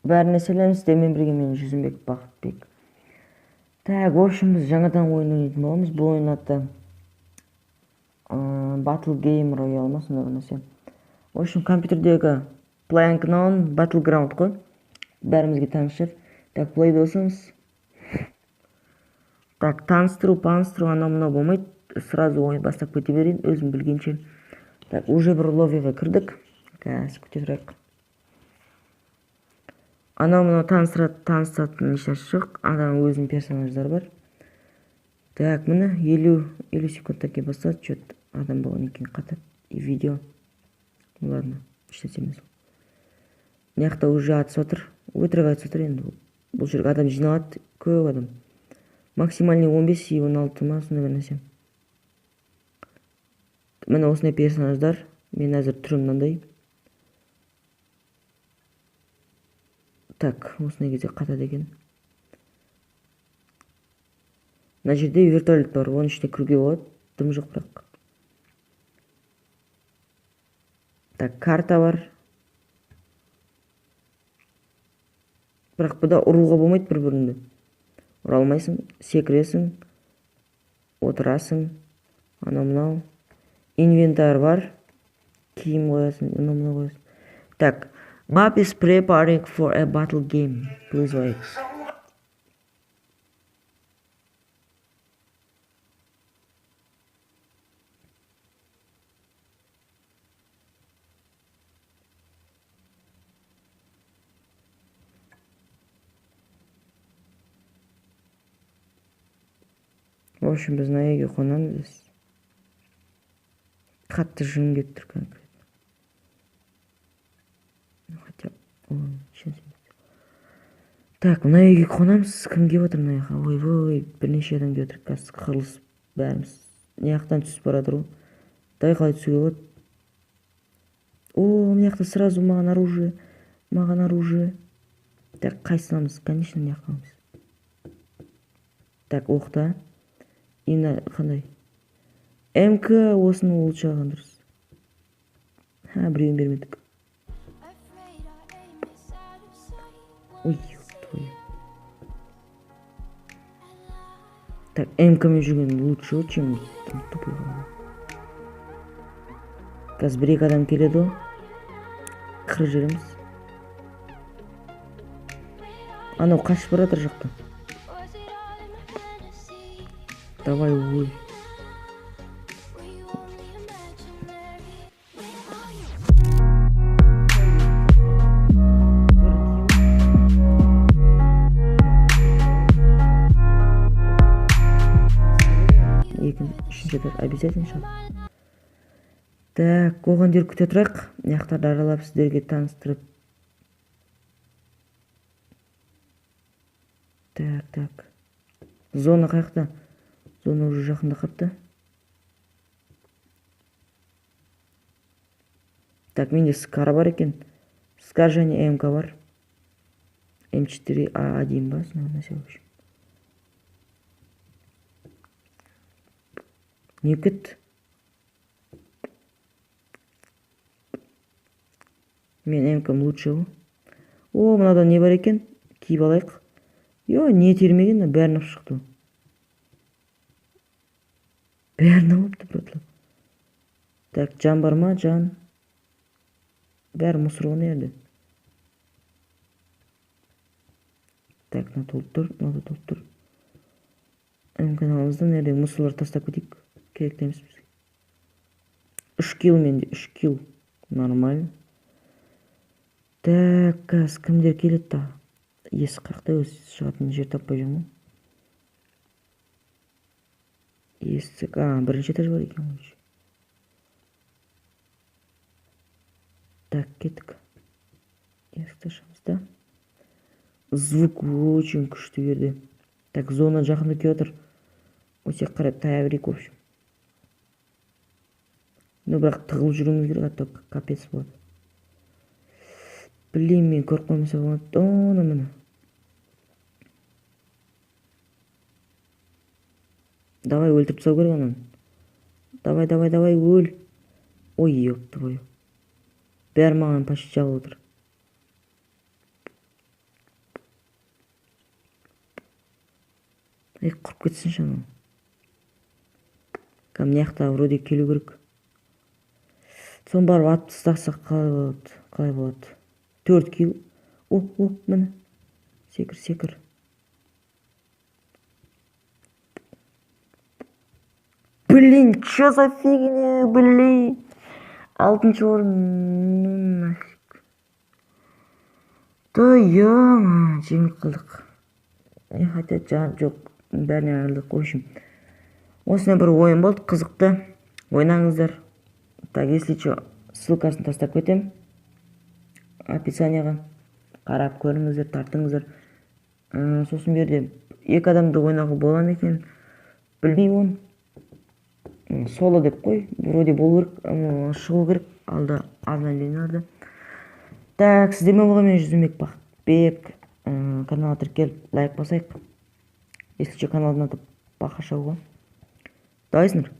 Бәріне сәлем, сіздермен бірге мен Жүзімбек Бақытбек. Так, в общем, біз жаңадан ойын ойнайтын боламыз. Бұл ойын аты Battle Game Royale ма, сондай бір нәрсе. В общем, компьютердегі PlayerUnknown Battleground қой. Бәрімізге таныс шығар. Так, play басамыз. Так, таныстыру, паныстыру, анау мынау болмайды. Сразу ойын бастап кете берейін, өзім білгенше. Так, уже бір лоббиға кірдік. Қазір күте тұрайық. Анау мынау таныстыратын ешнәрсе жоқ. Адам өзінің персонаждары бар. Так, міне 50 секундтан кейін басталады. Чё-то адам болғаннан кейін қатады. И видео. Ну ладно, ешнәрсе емес ол. Мына жақта уже атысып отыр. Өтірік атысып отыр енді. Бұл жерге адам жиналады, көп адам. Максимальный 15 и 16 ма, сондай бір нәрсе. Міне осындай персонаждар. Мен әзір түрім мынандай. Так, осындай кезде қатады екен. Мына жерде вертолет бар, оның ішіне кіруге болады, дым жоқ бірақ. Так, карта бар. Бірақ бұда ұруға болмайды бір-біріңді. Ұра алмайсың, секіресің, отырасың, анау мынау. Инвентарь бар, киім қоясың, анау мынау қоясың. Так, map is preparing for a battle game. Please wait. В общем, біз мына үйге қонамыз. Қатты жын келіп тұр конкретно. Ну, хотя, ой, сейчас. Так, мына үйге қонамыз. Кім келіп отыр мына жаққа? Ойбой, бірнеше адам келіп отыр. Қазір қырылысып бәріміз. Мына жақтан түсіп бара жатыр ғой. Дай қалай түсуге болады? О, мына жақта сразу маған оружие. Маған оружие. Так, қайсысын аламыз? Конечно, мына жаққа аламыз. Так, оқта. Именно қандай? МК осыны лучше алған дұрыс. Ха, біреуін бермедік. Ой, твою. Так, МК-мен жүрген лучше, чем там тупой қылған. Қазір бір-екі адам келеді ғой. Қырып жібереміз. Анау қашып бара жатыр жақтан. Давай, ой. Екінші, үшінші этаж обязательно шығады. Так, оған дейін күте тұрайық. Мына жақтарды аралап сіздерге таныстырып. Так, так. Зона қаяқта? Зона уже жақында қапты. Так, менде Скар бар екен. Скар және МК бар. М4 А1 ба, сондай нәрсе, в общем. Не кетті? Мен МК-м лучше ғой. О, мынада не бар екен? Киіп алайық. Йо, не термеген, бәрін алып шықты. Бәрін алыпты, братла. Так, жан бар ма? Жан. Бәрі мусор ғой мына жерде. Так, мына толып тұр, мына да толып тұр. МК-ны аламыз да, мына жердегі мусорларды тастап кетейік. Керек емес бізге. 3 килл менде, 3 килл. Нормально. Так, қазір кімдер келеді тағы? Есік қаяқта, өзі шығатын жер таппай жүрмін ғой. Есік, бірінші этаж бар екен ғой. Так, кеттік. Есікті ашамыз да. Звук очень күшті жерде. Так, зона жақындап келіп жатыр. Осы жаққа қарай тая берейік, в общем. Ну, бірақ тығылып жүруіміз керек, а то капец болады. Блин, мен көріп қоймаса болады. О, міне. Давай, өлтіріп тастау керек ананы. Давай, давай, давай, өл. Ой, ёб твою. Бәрі маған почти жабылып отыр. Ей, құрып кетсінші анау. Кәдімгі мына жақта вроде келу керек. Соны барып атып тастасақ, қалай болады? Қалай болады? Төрт килл. О, о, міне. Секір, секір. Блин, чё за фигня, блин. Алтыншы орын, ну нафиг. Да ё, жеңіліп қалдық. Не, хотя жан жоқ, бәрінен айырылдық. В общем, осындай бір ойын болды, қызықты. Ойнаңыздар. Так, если чё, ссылкасын тастап кетемін описанияға. Қарап көріңіздер, тартыңыздар. Сосын бұл жерде екі адамды ойнауға бола ма екен, білмеймін оны. Соло деп қой, вроде болу керек, шығу керек алда обновленияларда. Так, сіздермен болған мен, Жүзімбек Бақытбек. Каналға тіркеліп, лайк басайық. Если что, каналдың аты Бақа Шоу ғой. Давайсыңдар.